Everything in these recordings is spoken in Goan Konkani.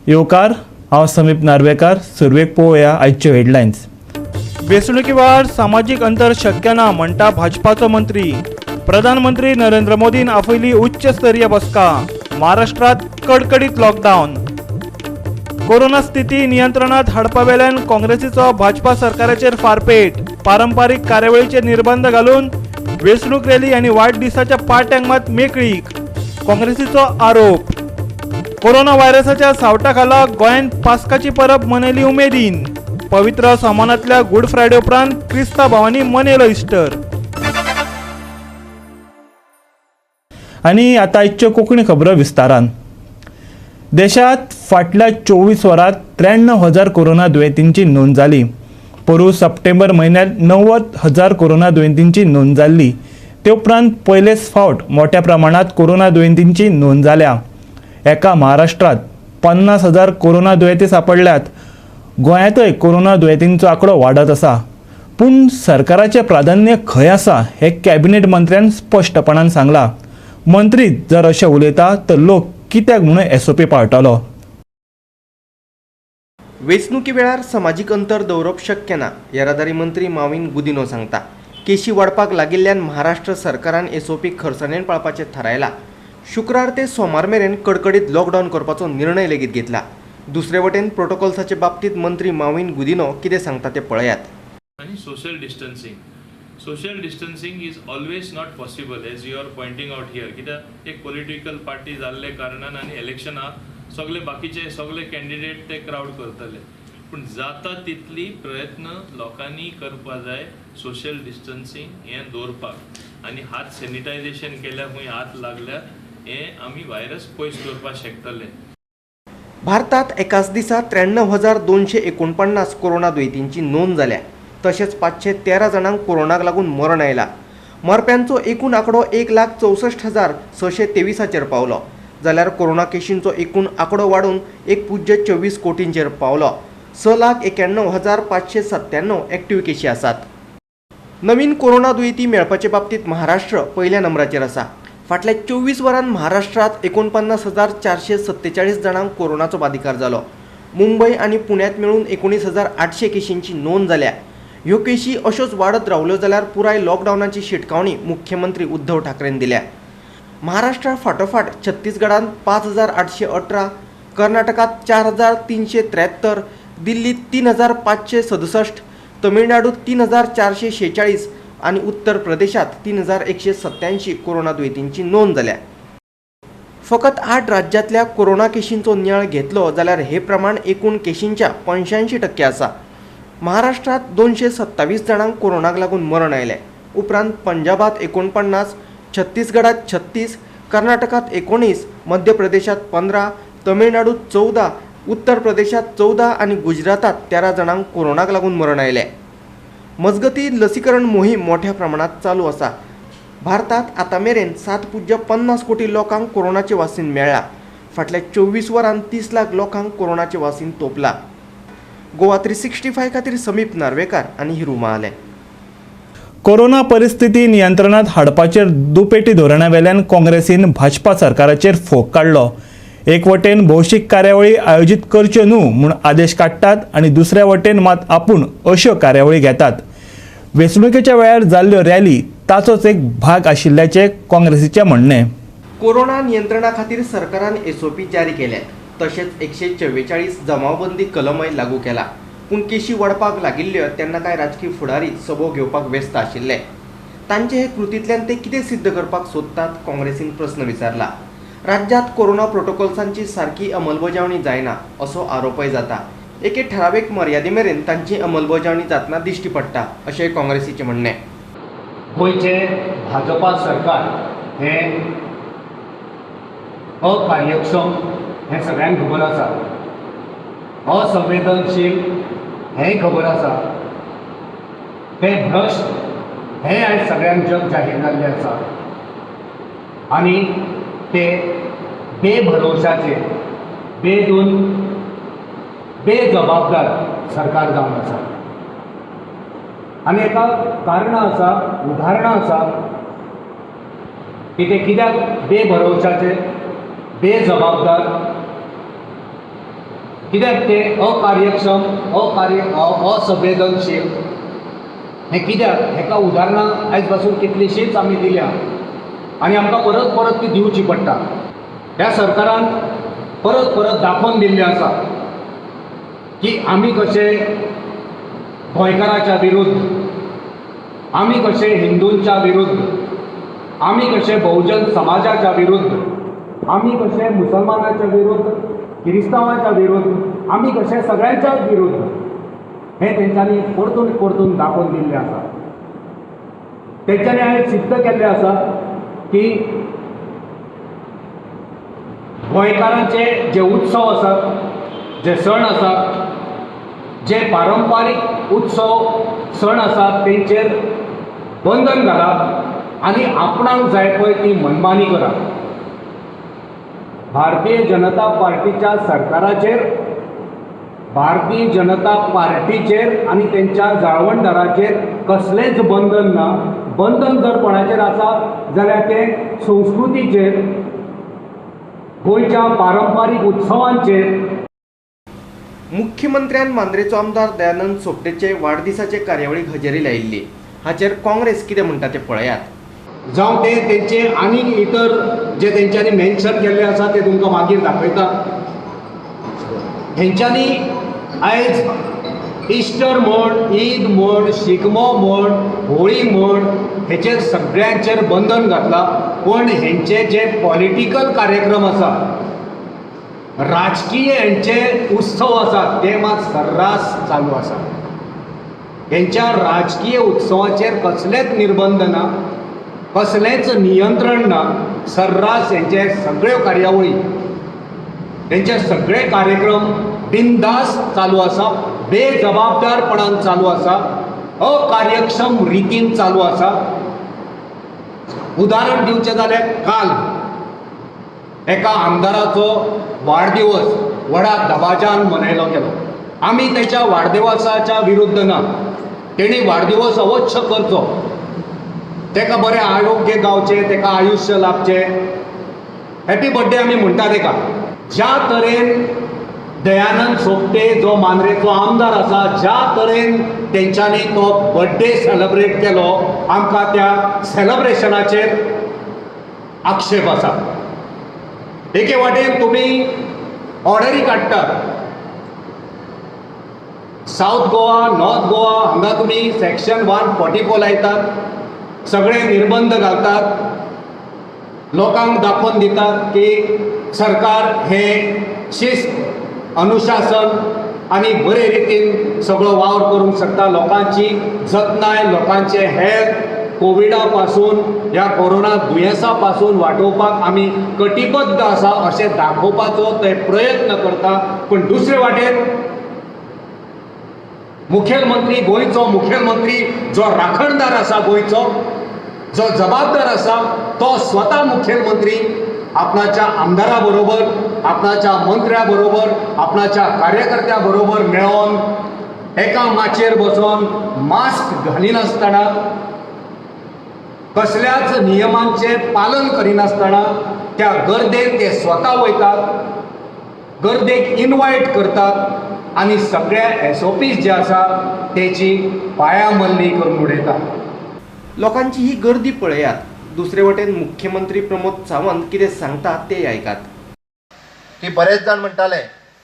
येवकार, हांव समीप नार्वेकार. सुरवेक पळोवया आयच्यो हेडलायन्स. वेंचणुके वेळार सामाजीक अंतर शक्य ना म्हणटा भाजपाचो मंत्री. प्रधानमंत्री नरेंद्र मोदीन आपयली उच्च स्तरीय बसका. महाराष्ट्रात कडकडीत लॉकडावन. कोरोना स्थिती नियंत्रणात हाडपा वेल्यान काँग्रेसीचो भाजपा सरकाराचेर फारपेट. पारंपारीक कार्यावळीचेर निर्बंध घालून वेंचणूक रॅली आनी वाडदिसाच्या पार्ट्यांक मात मेकळीक, काँग्रेसीचो आरोप. कोरोना व्हायरसाच्या सावटा खाला गोंयांत पास्काची परब मनयली उमेदीन. पवित्र सामानांतल्या गुड फ्रायडे उपरांत क्रिस्तांव भावांनी मनयलो इस्टर. आनी आतां आयच्यो कोंकणी खबरो विस्तारान. देशांत फाटल्या 24 वरांत 93,000 कोरोना दुयेंतींची नोंद जाली. पोरूं सप्टेंबर म्हयन्यांत 90,000 कोरोना दुयेंतींची नोंद जाल्ली. ते उपरांत पयलेच फावट मोठ्या प्रमाणांत कोरोना दुयेंतींची नोंद जाल्या. एका महाराष्ट्रांत 50,000 कोरोना दुयेंती सांपडल्यात. गोंयांतय कोरोना दुयेंतींचो आंकडो वाडत आसा. पूण सरकाराचें प्राधान्य खंय आसा हें कॅबिनेट मंत्र्यान स्पश्टपणान सांगलां. मंत्री जर अशें उलयता तर लोक कित्याक म्हणून एसओपी पाळटलो? वेंचणुके वेळार समाजीक अंतर दवरप शक्य ना, येरादारी मंत्री माविन गुदिनो सांगता. केशी वाडपाक लागिल्ल्यान महाराष्ट्र सरकारान एसओपी खरसणेन पाळपाचें थारायलां. शुक्रार ते सोमार मेरेन कडकडीत लॉकडावन करपाचो निर्णय लेगीत घेतला. दुसरे वटेन प्रोटोकॉल्साचे बाबतींत मंत्री माविन गुदिनो कितें सांगता तें पळयात. आनी social distancing. Social distancing is always not possible, as you are pointing out here, कित्याक एक पॉलिटिकल पार्टी जाल्ले कारणान आनी इलेक्शनां सगळे बाकीचे सगळे कॅन्डिडेट ते क्रावड करतले, पूण जाता तितली प्रयत्न लोकांनी करपा जाय सोशल डिस्टन्सींग हें दवरपाक आनी हात सॅनिटायझेशन केल्यार खंय हात लागल्यार हें आमी व्हायरस पयस दवरपाक शकतले. भारतात एकाच दिसा 93,249 कोरोना दुयेंतींची नोंद जाल्या. तशेंच 513 जाणांक कोरोनाक लागून मरण आयला. मरप्यांचो एकूण आंकडो 1,64,623 पावलो, जाल्यार कोरोना केशींचो एकूण आंकडो वाडून 1.24 कोटींचेर पावलो. 6,91,597 एक्टिव्ह केशी आसात. नवीन कोरोना दुयेंती मेळपाचे बाबतींत महाराष्ट्र पयल्या नंबराचेर आसा. फाटल्या 24 वरांत महाराष्ट्रांत 49,447 जाणांक कोरोनाचो बादिकार जालो. मुंबय आनी पुण्यांत मेळून 19,800 केशींची नोंद जाल्या. ह्यो केशी अश्योच वाडत रावल्यो जाल्यार पुराय लॉकडावनाची शिटकावणी मुख्यमंत्री उद्धव ठाकरेन दिल्या. महाराष्ट्रा फाटोफाट छत्तीसगडांत 5,818, कर्नाटकांत 4,373, दिल्लीत 3,567, तमिळनाडूत 3,446 आनी उत्तर प्रदेशांत 3,187 कोरोना दुयेंतींची नोंद जाल्या. फकत 8 राज्यांतल्या कोरोना केशींचो नियाळ घेतलो जाल्यार हे प्रमाण एकूण केशींच्या 85% आसा. महाराष्ट्रांत 227 जाणांक कोरोनाक लागून मरण आयलें. उपरांत पंजाबांत 49, छत्तीसगडांत 36, कर्नाटकांत 19, मध्य प्रदेशांत 15, तमिळनाडूत 14, उत्तर प्रदेशांत 14 आनी गुजरातांत 13 जाणांक कोरोनाक लागून मरण आयलें. मजगतीं लसीकरण मोहीम मोठ्या प्रमाणांत चालू आसा. भारतात आतां मेरेन 7.50 कोटी लोकांक कोरोनाचें वासीन मेळ्ळां. फाटल्या 24 वरांत 30 लाख लोकांक कोरोनाचें वासीन तोपलां. गोवा 365 खातीर समीप नार्वेकार आनी हिरू महाले. कोरोना परिस्थिती नियंत्रणात हाडपाचेर दुपेटी धोरणा वेल्यान काँग्रेसीन भाजपा सरकाराचेर फोग काडलो. एक वटेन भौशीक कार्यावळी आयोजीत करच्यो न्हू म्हूण आदेश काडटात आनी दुसऱ्या वटेन मात आपूण अश्यो कार्यावळी घेतात. वेंचणुकेच्या वेळार जाल्ल्यो रॅली ताचोच एक भाग आशिल्ल्याचें काँग्रेसीचें म्हणणें. कोरोना नियंत्रणा खातीर सरकारान एसओपी जारी केल्यात. तशेंच 144 जमावबंदी कलमय लागू केला. पूण केशी वाडपाक लागिल्ल्यो तेन्ना कांय राजकी फुडारी सभो घेवपाक व्यस्त आशिल्ले. तांचे हे कृतींतल्यान ते कितें सिद्ध करपाक सोदतात, काँग्रेसीन प्रस्न विचारला. राज्यांत कोरोना प्रोटोकॉल्सांची सारकी अंमलबजावणी जायना असो आरोपय जाता. एके ठरावीक मर्यादे मेरेन तांची अंमलबजावणी जातना दिश्टी पडटा अशें काँग्रेसीचें म्हणणें. गोंयचें भाजपा सरकार हें अकार्यक्षम हें सगळ्यांक खबर आसा, असंवेदनशील हेंय खबर आसा, तें भ्रश्ट हें आयज सगळ्यांक जग जाहीर जाल्लें आसा आनी ते बेभरोशाचे, बेदून, बेजबाबदार सरकार जावन आसा. आनी एका कारणां आसा, उदाहरणां आसा की ते कित्याक बेभरोशाचे, बेजबाबदार कित्याक ते अकार्यक्षम, असंवेदनशील हें कित्याक? हेका उदाहरणां आयज पासून कितलींशींच आमी दिल्या आनी आमकां परत परत ती दिवची पडटा. ह्या सरकारान परत परत दाखोवन दिल्लें आसा की आमी कशे गोंयकाराच्या विरुद्ध, आमी कशे हिंदूंच्या विरुद्ध, आमी कशे बहुजन समाजाच्या विरुद्ध, आमी कशे मुसलमानाच्या विरुद्ध, किरिस्तांवाच्या विरुद्ध, आमी कशे सगळ्यांच्याच विरुद्ध, हें तेंच्यांनी परतून परतून दाखोवन दिल्लें आसा. तेंच्यांनी हांवें सिद्ध केल्लें आसा की गोंयकारांचे जे उत्सव आसात, जे सण आसात, जे पारंपारीक उत्सव सण आसात तेंचेर बंधन घालात आनी आपणाक जाय पळय ती मनमानी करात. भारतीय जनता पार्टीच्या सरकाराचेर, भारतीय जनता पार्टीचेर आनी तेंच्या जाळवणदाराचेर कसलेंच बंधन ना. बंधन जर कोणाचेर आसा जाल्यार तें संस्कृतीचेर, गोंयच्या पारंपारीक उत्सवांचेर. मुख्यमंत्र्यान मांद्रेचो आमदार दयानंद सोपटेचे वाडदिसाचे कार्यावळीक हजेरी लायिल्ली. हाचेर काँग्रेस कितें म्हणटा तें पळयात. जावं ते तेंचे आनीक इतर जे तेंच्यांनी मेन्शन केल्ले आसा ते तुमकां मागीर दाखयता. हेंच्यांनी आयज इस्टर म्हण, ईद म्हण, शिगमो म्हण, होळी म्हण हेचेर सगळ्यांचेर बंधन घातलां. पूण हेंचे जे पॉलिटिकल कार्यक्रम आसा, राजकीय हेंचे उत्सव आसात ते मात सर्रास चालू आसा. हेंच्या राजकीय उत्सवाचेर कसलेच निर्बंध ना, कसलेंच नियंत्रण ना. सर्रास हेंचे सगळ्यो कार्यावळी, हेंचे सगळे कार्यक्रम बिंदास चालू आसा, बेजबाबदारपणान चालू आसा, अकार्यक्षम रितीन चालू आसा. उदाहरण दिवचें जाल्यार काल एका आमदाराचो वाडदिवस व्हडा दबाज्यान मनयलो गेलो. आमी तेच्या वाडदिवसाच्या विरुद्ध ना, तेणी वाडदिवस अवश्य करचो, तेका बरें आरोग्य गावचें, तेका आयुश्य लाभचें, हॅपी बर्थडे आमी म्हणटा तेका. ज्या तरेन दयानंद सोपटे जो मांद्रेचो आमदार आसा, ज्या तरेन तेंच्यांनी तो बर्थडे सेलिब्रेट केलो, आमकां त्या सेलिब्रेशनाचेर आक्षेप आसा. एके वाटेन तुमी ऑर्डरी काडटात, सावथ गोवा, नॉर्थ गोवा हांगा तुमी सेक्शन 144 लायतात, सगळे निर्बंध घालतात, लोकांक दाखोवन दितात की सरकार हें शिस्त, अनुशासन आनी बरे रितीन सगळो वावर करूंक शकता. लोकांची जतनाय, लोकांचे हेल्थ कोविडा पासून, ह्या कोरोना दुयेंसा पासून वाटोवपाक आमी कटिबद्ध आसा अशें दाखोवपाचो ते प्रयत्न करता. पूण दुसरे वाटेन मुखेलमंत्री, गोंयचो मुखेलमंत्री जो राखणदार आसा, गोंयचो जो जबाबदार आसा, तो स्वता मुखेलमंत्री आपणाच्या आमदारा बरोबर, आपणाच्या मंत्र्या बरोबर, आपणाच्या कार्यकर्त्या बरोबर मेळोन एका माचयेर बसोन मास्क घालिनासतना, कसल्याच नियमांचें पालन करिनासतना त्या गर्देन ते स्वता वयतात, गर्देक इनवायट करतात आनी सगळ्या SOPs जे आसा तेची पायामल्ली करून उडयतात. लोकांची ही गर्दी पळयात. दुसरे वटेन मुख्यमंत्री प्रमोद सावंत कितें सांगता ते आयकात. की बरेच जाण म्हणटाले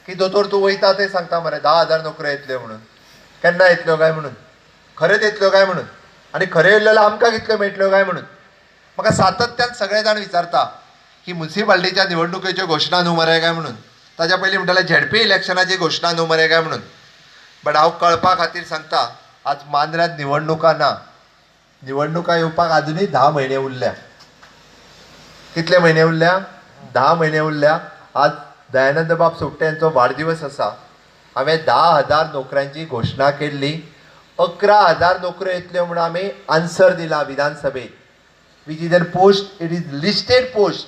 की दोतोर तूं वयता ते सांगता मरे 10,000 नोकऱ्यो येतल्यो म्हणून, केन्ना येतल्यो काय म्हणून, खरेंच येतल्यो काय म्हणून, आनी खरें येयल्यो जाल्यार आमकां कितल्यो मेळटल्यो काय म्हणून. म्हाका सातत्यान सगळे जाण विचारता की मुन्सिपाल्टीच्या निवडणुकेच्यो घोशणा न्हू मरे काय म्हणून, ताच्या पयलीं म्हणटाले झेडपी इलेक्शनाची घोशणा न्हू मरे काय म्हणून. बट हांव कळपा खातीर सांगता, आज मांद्र्यांत निवडणुकां ना, निवडणुकां येवपाक आजुनूय 10 म्हयने उरल्या. कितले म्हयने उरल्या? 10 म्हयने उरल्या. आज दयानंद बाब सोपटे यांचो वाडदिवस आसा. हांवें 10,000 नोकऱ्यांची घोशणा केल्ली. 11,000 नोकऱ्यो येतल्यो म्हणून आमी आन्सर दिला विधानसभेत, which is an post, it is listed post.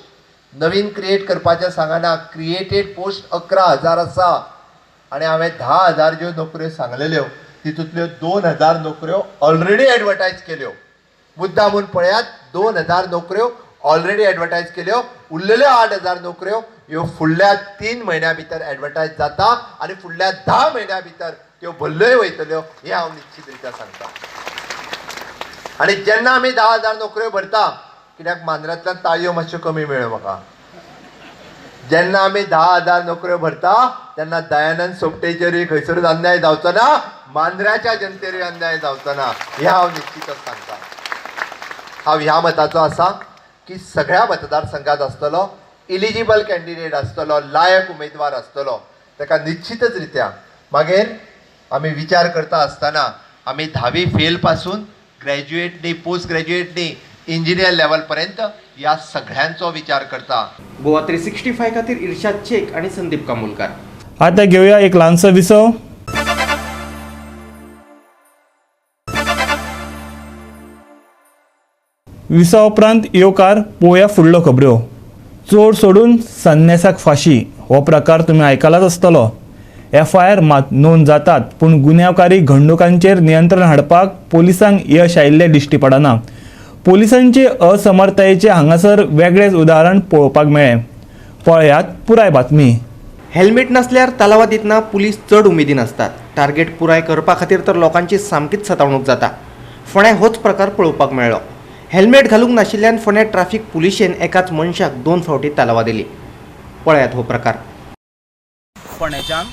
Naveen create करपाचें सांगना, क्रिएटेड पोस्ट 11,000 आसा. आनी हांवें 10,000 ज्यो नोकऱ्यो सांगलेल्यो तितूंतल्यो 2,000 नोकऱ्यो ऑलरेडी एडवर्टायज केल्यो. मुद्दा म्हूण पळयात, 2,000 नोकऱ्यो ऑलरेडी एडवर्टायज केल्यो. उरलेल्यो 8,000 नोकऱ्यो ह्यो फुडल्या 3 म्हयन्या भितर एडवर्टायज जाता आनी फुडल्या 10 म्हयन्या भितर त्यो भरल्योय वयतल्यो हें हांव निश्चित रित्या सांगता. आनी जेन्ना आमी 10,000 नोकऱ्यो भरता, कित्याक मांद्र्यांतल्यान ताळयो मातश्यो कमी मेळ्ळ्यो म्हाका, जेन्ना आमी 10,000 नोकऱ्यो भरता तेन्ना दयानंद सोपटेचेरूय खंयसरूच अन्याय जावचो ना, मांद्र्याच्या जनतेरूय अन्याय जावचो ना हें हांव निश्चितच सांगता. हांव ह्या मताचो आसा की सगळ्या मतदारसंघात आसतलो इलिजिबल कॅन्डिडेट आसतलो, लायक उमेदवार आसतलो, ताका निश्चितच रित्या मागीर आमी विचार करता आसतना आमी 10वी फेल पासून ग्रॅज्युएट न्ही, पोस्ट ग्रॅज्युएट न्ही, इंजिनियर लेवल पर्यंत ह्या सगळ्यांचो विचार करता. गोवा 365 खातीर इर्शाद शेख आनी संदीप कामुलकार. आता घेवया एक ल्हानसो विसव. विसवा उपरांत येवकार पळोवया फुडलो खबऱ्यो. चोर सोडून संन्यासाक फाशी हो प्रकार तुमी आयकलाच आसतलो. एफआयआर मात नोंद जातात पूण गुन्यांवकारी घडणुकांचेर नियंत्रण हाडपाक पोलिसांक यश आयिल्लें दिश्टी पडना. पोलिसांचे असमर्थतायेचें हांगासर वेगळेंच उदाहरण पळोवपाक मेळ्ळें. पळयात पुराय बातमी. हेल्मेट नासल्यार तालावा दितना पुलीस चड उमेदीन आसतात. टार्गेट पुराय करपा खातीर तर लोकांची सामकीच सतावणूक जाता. फोंड्या होच प्रकार पळोवपाक मेळ्ळो. हेल्मेट घालूंक नाशिल्ल्यान फोंड्या ट्राफीक पुलिशेन एकाच मनशाक 2 फावटी तालावा दिली. पळयात हो प्रकार. फोंडेच्यान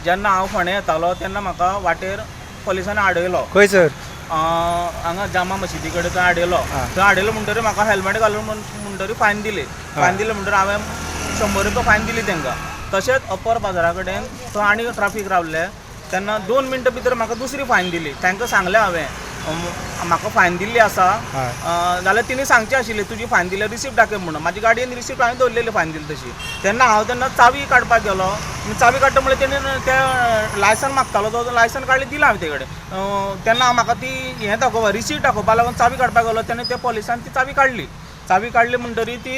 जेन्ना हांव फोंड्या येतालो तेन्ना म्हाका वाटेर पोलिसांनी आडयलो. खंय सर? हांगा जामा मशिदी कडेन थंय आडयलो. थंय आडयलो म्हणटरीर म्हाका हेल्मेट घालून म्हणटरीर फायन दिली. फायन दिली म्हणटरीर हांवें 100 रुपया फायन दिली तांकां. तशेंच अप्पर बाजारा कडेन थंय आनी ट्राफीक रावले तेन्ना 2 मिनटां भितर म्हाका दुसरी फायन दिली. तांकां सांगलें हांवें म्हाका फायन दिल्ली आसा जाल्यार तिणें सांगचें आशिल्लें तुजी फायन दिल्या रिसिप्ट दाखय म्हणून. म्हाजी गाडयेन रिसिप्ट हांवें दवरलेली फायन दिली तशी. तेन्ना हांव तेन्ना चावी काडपाक गेलो. चावी काडटा म्हणल्यार तेणी तें लायसन मागतालो, तो लायसन काडलें दिलां हांवें ते कडेन. तेन्ना म्हाका ती हें दाखोवपा रिसीट दाखोवपा लागून चावी काडपाक गेलो तेन्ना त्या पोलिसान ती चावी काडली. चावी काडली म्हणटरी ती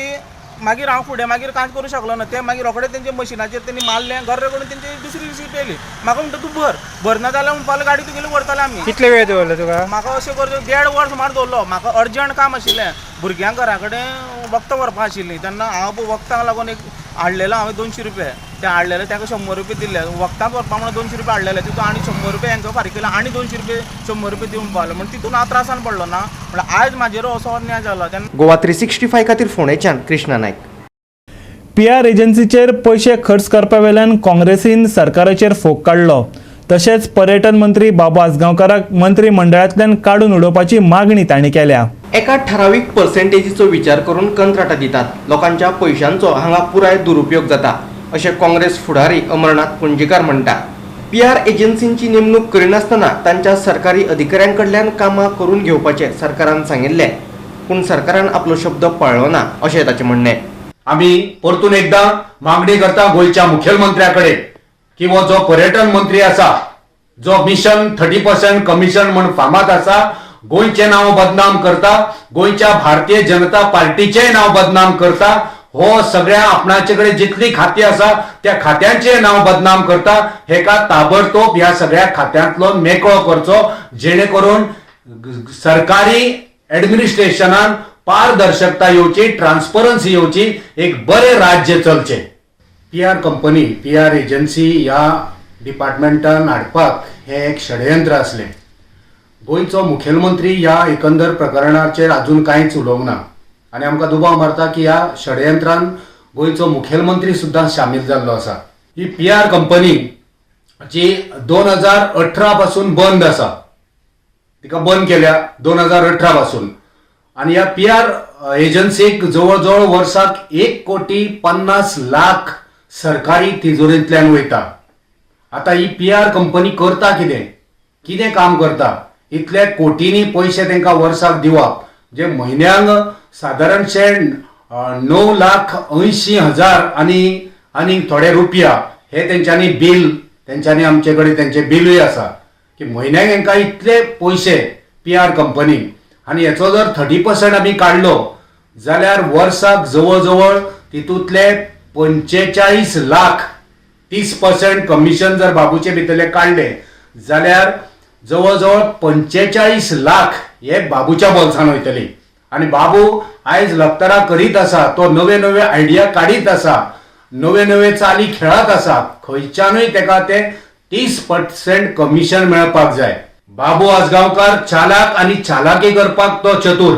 मागीर हांव फुडें मागीर कांयच करूं शकलो ना. ते मागीर रोखडे तेंच्या मशिनाचेर तेणी मारलें, गर्र करून तेंची दुसरी रिसीट येयली. म्हाका म्हणटा तूं भर, भरना जाल्यार म्हणपाक गाडी तुगेली व्हरतले आमी. कितले वेळ दवरलो तुका? म्हाका अशें करचें 1.5 वर सुमार दवरलो. म्हाका अर्जंट काम आशिल्लें, भुरग्यांक घरा कडेन वखदां व्हरपा आशिल्लीं. तेन्ना हांव वखदांक लागून एक हाडलेलो हांवें 200 रुपया, ते हाडलेले ताका 100 रुपया दिल्ले. वखदांक व्हरपा म्हणून 200 रुपया हाडलेले, तितून आनी 100 रुपया हेंका फारीक केले आनी 200 रुपया 100 रुपया दिवन पावलो. म्हण तितून हांव त्रासान पडलो ना. म्हणल्यार आयज म्हाजेर असो अन्याय जालो. तेन्ना गोवा 365 खातीर फोंडेच्यान कृष्णा नायक. पीआर एजन्सीचेर पयशे खर्च करपा वेल्यान काँग्रेसीन सरकाराचेर फोग काडलो. तशेंच पर्यटन मंत्री बाबू आजगांवकाराक मंत्रीमंडळांतल्यान काडून उडोवपाची मागणी तांणी केल्या. एका ठरावीक पर्सेंटेजीचो विचार करून कंत्राटां दितात. लोकांच्या पयशांचो हांगा पुराय दुरुपयोग जाता अशें काँग्रेस फुडारी अमरनाथ पणजीकार म्हणटा. पीआर एजन्सींची नेमणूक करिनासतना तांच्या सरकारी अधिकाऱ्यां कडल्यान कामां करून घेवपाचें सरकारान सांगिल्लें, पूण सरकारान आपलो शब्द पाळ्ळो ना अशें ताचें म्हणणें. आमी परतून एकदां मागणी करता गोंयच्या मुखेलमंत्र्या कडेन की हो जो पर्यटन मंत्री आसा, जो मिशन 30% कमिशन म्हण फामाद आसा, गोंयचें नांव बदनाम करता, गोंयच्या भारतीय जनता पार्टीचेंय नांव बदनाम करता, हो सगळ्या आपणाचे कडेन जितली खातीं आसा त्या खात्यांचें नांव बदनाम करता, हेका ताबडतोब ह्या सगळ्या खात्यांतलो मेकळो करचो, जेणे करून सरकारी एडमिनिस्ट्रेशनान पारदर्शकता येवची, ट्रान्सपरन्सी येवची, एक बरें राज्य चलचें. पीआर कंपनी, पीआर एजन्सी ह्या डिपार्टमेंटान हाडपाक हें एक षडयंत्र आसलें. गोंयचो मुखेलमंत्री ह्या एकंदर प्रकरणाचेर आजून कांयच उलोवंक ना आनी आमकां दुबाव मारता की ह्या षडयंत्रान गोंयचो मुखेलमंत्री सुद्दां सामील जाल्लो आसा. ही पीआर कंपनी जी 2018 पासून बंद आसा, तिका बंद केल्या 2018 पासून, आनी ह्या पीआर एजन्सीक जवळ जवळ वर्साक 1,50,00,000 सरकारी तिजोरेंतल्यान वयता. आतां ही पीआर कंपनी करता कितें, कितें काम करता, इतले कोटींनी पयशे तांकां वर्साक दिवप, जे म्हयन्यांक सादारणशे 9,80,000 आनी आनी थोडे रुपया हे तेंच्यांनी बील, तेंच्यांनी आमचे कडेन तेंचें बिलूय आसा की म्हयन्याक हेंकां इतले पयशे पीआर कंपनी, आनी हेचो जर 30% आमी काडलो जाल्यार वर्साक जवळ जवळ तितूंतले 45 लाख 30% कमिशन जर बाबूचे भितरले काडले जाल्यार जवळ जवळ 45 लाख हे बाबूच्या बोल्सान वयतली. आनी बाबू आयज लक्तरा करीत आसा, तो नवे नवे आयडिया काडीत आसा, नवे नवे चाली खेळत आसा. खंयच्यानूय तेका ते 30% कमिशन मेळपाक जाय. बाबू आजगांवकार चालाक आनी चालाकी करपाक तो चतूर.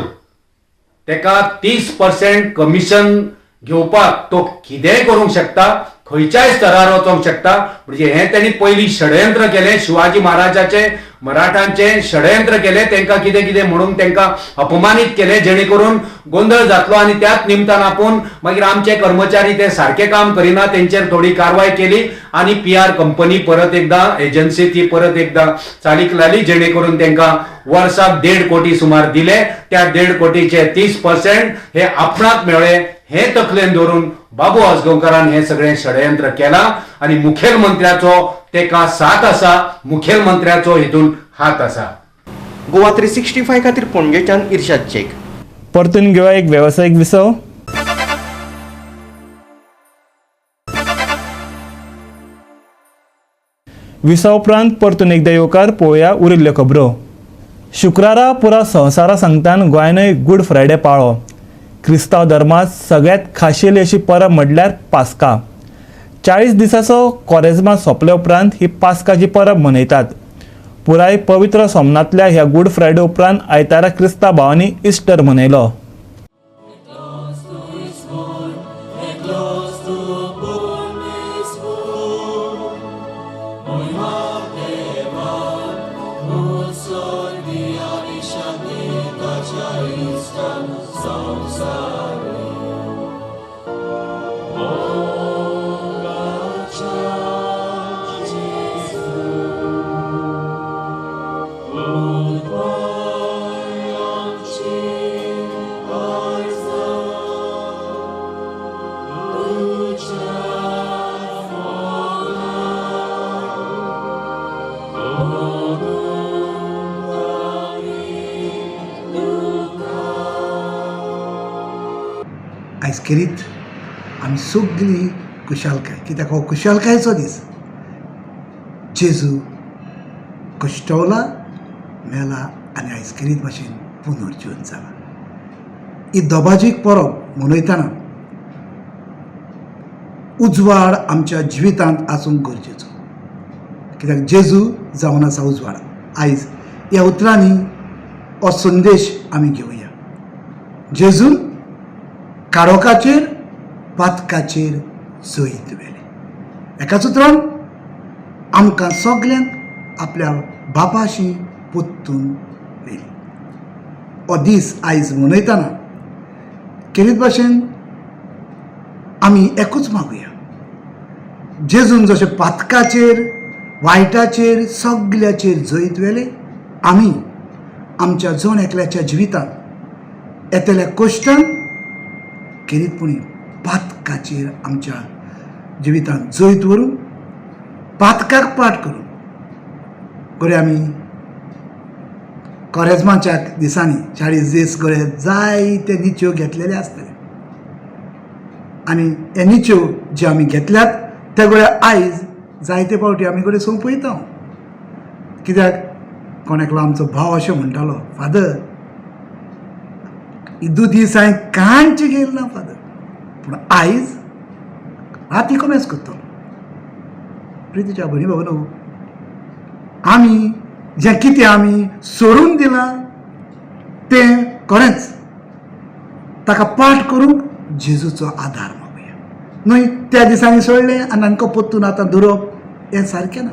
तेका 30% कमिशन घेवपाक तो कितेंय करूंक शकता, खंयच्याय स्तरार वचोंक शकता. म्हणजे हें तेणी पयलीं षडयंत्र केलें, शिवाजी महाराजाचें मराठांचें षडयंत्र केलें, तेंकां कितें कितें म्हणून तेंकां अपमानीत केलें, जेणे करून गोंदळ जातलो आनी त्याच निमतान आपूण मागीर आमचे कर्मचारी ते सारकें काम करिना तेंचेर थोडी कारवाय केली आनी PR company परत एकदां एजन्सी ती परत एकदां चालीक लायली, जेणे करून तेंकां वर्साक 1.5 कोटी सुमार दिले. त्या 1.5 कोटीचे 30% हे आपणाक मेळ्ळे हे तकलेन धरून बाबू आजगांवकारान हे सगळें षडयंत्र केलां आनी मुखेलमंत्र्याचो तेका साथ आसा, मुखेलमंत्र्याचो हितून हात आसा. गोवा 365 खातीर पणजेच्यान इर्शाद शेख. परतून घेवया एक वेवसायीक विसव. विसव उपरांत परतून एकदा येवकार पळोवया उरिल्ल्यो खबरो. शुक्रारा पुरा संवसारा सांगतान गोंयानूय गूड फ्रायडे पाळ्ळो. क्रिस्तांव धर्मांत सगळ्यांत खाशेली अशी परब म्हणल्यार पास्का. 40 दिसाचो कोरेज्मा सोंपले उपरांत ही पास्काची परब मनयतात. पुराय पवित्र सोमनांतल्या ह्या गूड फ्रायडे उपरांत आयतारा क्रिस्तांव भावांनी इस्टर मनयलो. आयज खेरीत आमी सगळीं खुशालकाय, कित्याक हो खुशालकायेचो दीस. जेजू कश्टवला, मेला आनी आयज खेरीत भाशेन पुनर्जीवन जाला. ही दबाजीक परब मनयतना उजवाड आमच्या जिवितांत आसूंक गरजेचो, कित्याक जेजू जावन आसा उजवाड. आयज ह्या उतरांनी हो संदेश आमी घेवया. जेजून काळोखाचेर पातकाचेर जैत व्हेलें. एकाच उतरान आमकां सगल्यांक आपल्या बापाशी परतून व्हेली. हो दीस आयज मनयतना खेरीत भाशेन आमी एकूच मागुया, जेजून जशें पातकाचेर वायटाचेर सगल्याचेर जैत व्हेलें, आमी आमच्या जण एकल्याच्या जिवितांत येतल्या कश्टान खेरीतपणी पातकाचेर आमच्या जिवितांत जैत व्हरून पातकाक पाठ करून घडये आमी कोरेज्माच्या दिसांनी 40 दीस घडये जायते निच्यो घेतलेले आसतले आनी हे निच्यो जे आमी घेतल्यात ते घडये आयज जायते फावटी आमी घडये सोंपयता. कित्याक कोण एकलो आमचो भाव अशें म्हणटालो, फादर इदू दीस हांवें कांयच घेयल ना फादर, पूण आयज राती कोमेस करतलो. प्रितीच्या भयणी भावांनो, आमी जें कितें आमी सोडून दिलां तें खरेंच ताका पाठ करूंक जेजूचो आदार मागुया. न्हय त्या दिसांनी सोडलें आनी आमकां परतून आतां धरप हें सारकें ना.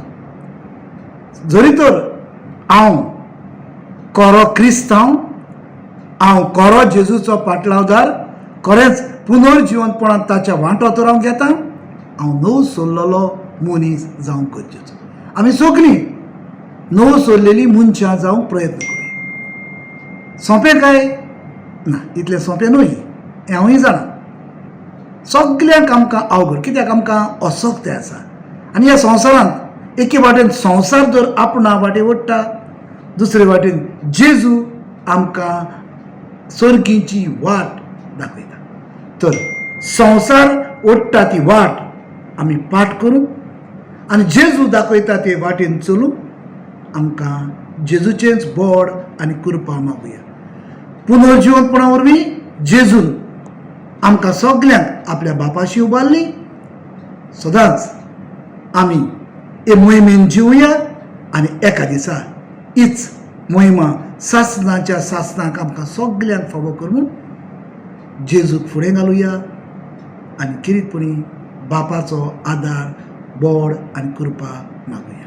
जरी तर हांव खरो क्रिस्तांव, हांव खरो जेजूचो पाटलावदार, खरेंच पुनर्जिवंतपणांत ताच्या वांटो तर हांव घेता, हांव नव सोडलेलो मनीस जावंक गरजेचो. आमी सगळीं नव सोडलेली मनशां जावंक प्रयत्न करुया. सोंपें काय ना, इतलें सोंपें न्हय हें हांवूय जाणा. सगल्यांक आमकां अवघड, कित्याक आमकां असक्तय आसा आनी ह्या संवसारांत एके वाटेन संवसार जर आपणा वाटे ओडटा, दुसरे वाटेन जेजू आमकां सर्गीची वाट दाखयता. तर संवसार ओडटा ती वाट आमी पाठ करूं आनी जेजू दाखयता ते वाटेन चलूं. आमकां जेजूचेंच बोड आनी कृपा मागुया. पुनर्जिवंतपणा वरवीं जेजून आमकां सगल्यांक आपल्या बापाशी उबारली. सदांच आमी हे मोहिमेन जिवया आनी एका दिसा हीच मोहिमा सासणाच्या सासणाक आमकां सगल्यांक फावो करून जेजूक फुडें घालुया आनी किरीटपणी बापाचो आदार, बोड आनी कृपा मागुया.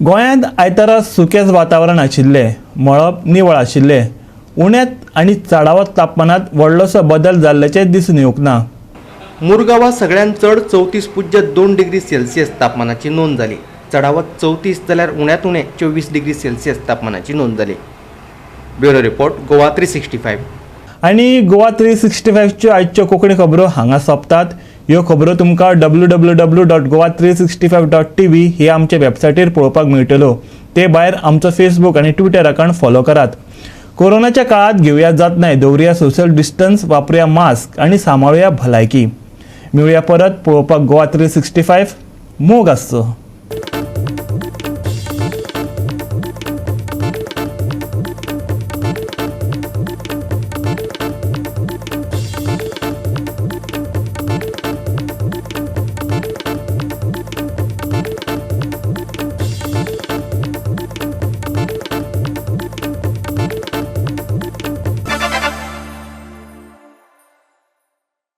गोंयांत आयतारा सुकेंच वातावरण आशिल्लें. मळब निवळ आशिल्लें. उण्यांत आनी चडावत तापमानांत व्हडलोसो बदल जाल्ल्याचें दिसून येवंक ना. मुरगांवां सगळ्यांत चड 34.2 डिग्री सेल्सियस तापमानाची नोंद जाली. चडावत 34 जाल्यार उण्यांत उणें 24 डिग्री सेल्सियस तापमानाची नोंद जाली. Bureau report, Goa 365. आनी गोवा 365च्यो आयच्यो कोंकणी खबरो हांगा सोंपतात. ह्यो खबरो तुमकां www.goa365.tv ही आमचे वेबसायटीर पळोवपाक मेळटल्यो. ते भायर आमचो फेसबूक आनी ट्विटर अकावंट फॉलो करात. कोरोनाच्या काळात घेवया जतनाय, दवरुया सोशल डिस्टन्स, वापरुया मास्क आनी सांबाळुया भलायकी. मेळुया परत पळोवपाक गोवा 365. मोग आसचो.